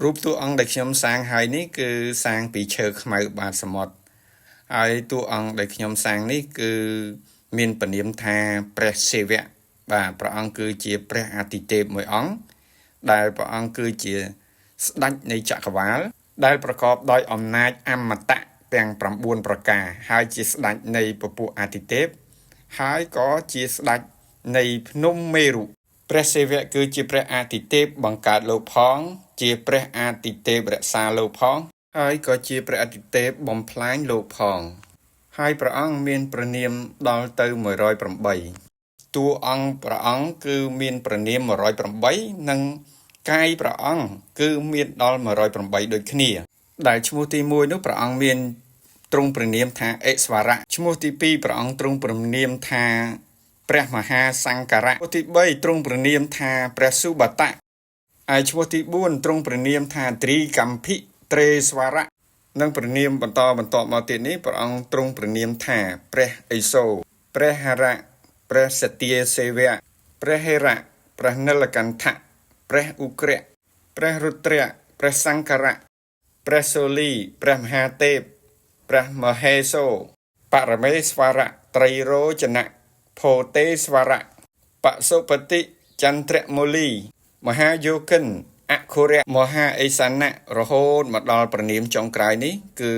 រូបតួអង្គដែលខ្ញុំសាងហើយនេះគឺសាងពីឈើខ្មៅបាតសមុទ្រហើយតួអង្គដែលខ្ញុំសាងនេះគឺមានព្រះនាមថាព្រះសិវៈបាទព្រះអង្គគឺជាព្រះអាទិទេពមួយអង្គដែលព្រះអង្គគឺជាស្ដេចនៃចក្រវាល ដែលប្រកបដោយអំណាចអមតៈទាំង9ប្រការហើយជាស្ដេចនៃពពួកអាទិទេពហើយក៏ជាស្ដេចនៃភ្នំមេរុព្រះសិវៈគឺជាព្រះអាទិទេពបង្កើតលោកផង ជាព្រះអាទិទេពរក្សាលោកផង ហើយក៏ជាព្រះអាទិទេពបំផ្លាញលោកផង ហើយព្រះអង្គមានព្រះនាមដល់ទៅ108តួអង្គព្រះអង្គគឺមានព្រះនាម108និងកាយព្រះអង្គគឺមានដល់108ដូចគ្នា ដែលឈ្មោះទី1នោះព្រះអង្គមានទ្រង់ព្រះនាមថាអិស្វរៈឈ្មោះទី2ព្រះអង្គទ្រង់ព្រះនាមថាព្រះមហាសង្ការៈឈ្មោះទី3ទ្រង់ព្រះនាមថាព្រះសុបតៈហើយឈ្មោះទី4ទ្រង់ព្រះនាមថាត្រីកម្ភិត្រេស្វរៈនិងព្រះនាមបន្តបន្តមកទៀតនេះព្រះអង្គទ្រង់ព្រះនាមថាព្រះឥសូរព្រះហរៈព្រះសទាសេវៈព្រះហិរៈព្រះនិលកន្ធៈព្រះឧក្រៈព្រះរុទ្រៈព្រះសង្ការៈព្រះសូលីព្រះមហាទេពព្រះមហេសូបរមេស្វរៈត្រីរោចនៈភោទេស្វរៈបសុបតិចន្ទ្រមូលីមហាយោគិនអខុរៈមហាអេសានៈរហូតមកដល់ព្រះនាមចុងក្រោយនេះគឺ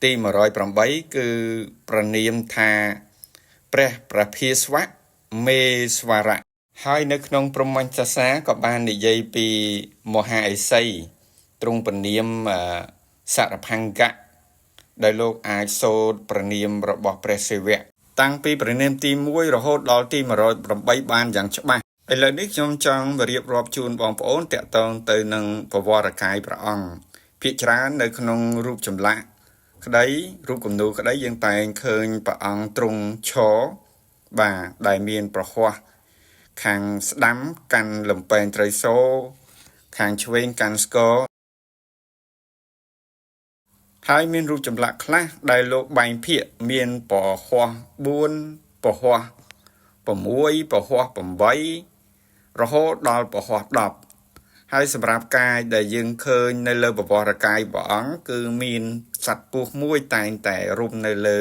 ទី108គឺព្រះនាមថាព្រះប្រភាស្វៈមេស្វរៈហើយនៅក្នុងព្រហ្មញ្ញសាសនាក៏បាននិយាយពីមហាអេសីទ្រង់ព្រះនាមសារផង្គៈដែលលោកអាចសូត្រព្រះនាមរបស់ព្រះសិវៈតាំងពីព្រះនាមទី1រហូតដល់ទី108បានយ៉ាងច្បាស់ឥឡូវនេះខ្ញុំចង់រៀបរាប់ជូនបងប្អូនតាក់ទងទៅនឹងប្រវត្តិកាយព្រះអង្គភាគច្រើននៅក្នុងរូបចម្លាក់ក្តីរូបគំនូរក្តីយើងតែងឃើញព្រះអង្គទ្រង់ឈរបាទដែលមានប្រហោះខាងស្ដាំកាន់លំពែងត្រីសូខាងឆ្វេងកាន់ស្គរហើយមានរូបចម្លាក់ខ្លះដែលលោកបែងភាកមានប្រហោះ4ប្រហោះ6ប្រហោះ8រហូតដល់ប្រហោះ10ហើយសម្រាប់កាយដែលយើងឃើញនៅលើបវរកាយព្រះអង្គគឺមានសត្វពស់មួយតែងតែរុំនៅលើ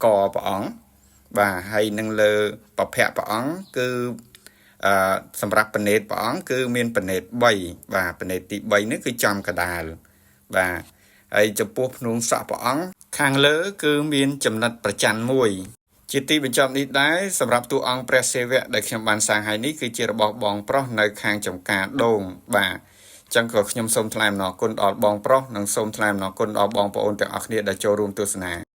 កព្រះអង្គបាទហើយនឹងលើពភៈព្រះអង្គគឺសម្រាប់ប្រណេតព្រះអង្គគឺមានប្រណេត3បាទប្រណេតទី3នេះគឺចំកដាលបាទហើយចំពោះភ្នូងសក់ព្រះអង្គខាងលើគឺមានចំណិតប្រច័នមួយជាទីបញ្ចប់នេះដែរសម្រាប់តួអង្គព្រះសិវៈដែលខ្ញុំបានសាងហើយនេះគឺជារបស់បងប្រុសនៅខាងចំការដូងបាទចឹងក៏ខ្ញុំសូមថ្លែងអំណរគុណដល់បងប្រុសនិងសូមថ្លែងអំណរគុណដល់បងប្អូនទាំងអស់គ្នាដែលចូលរួមទស្សនា។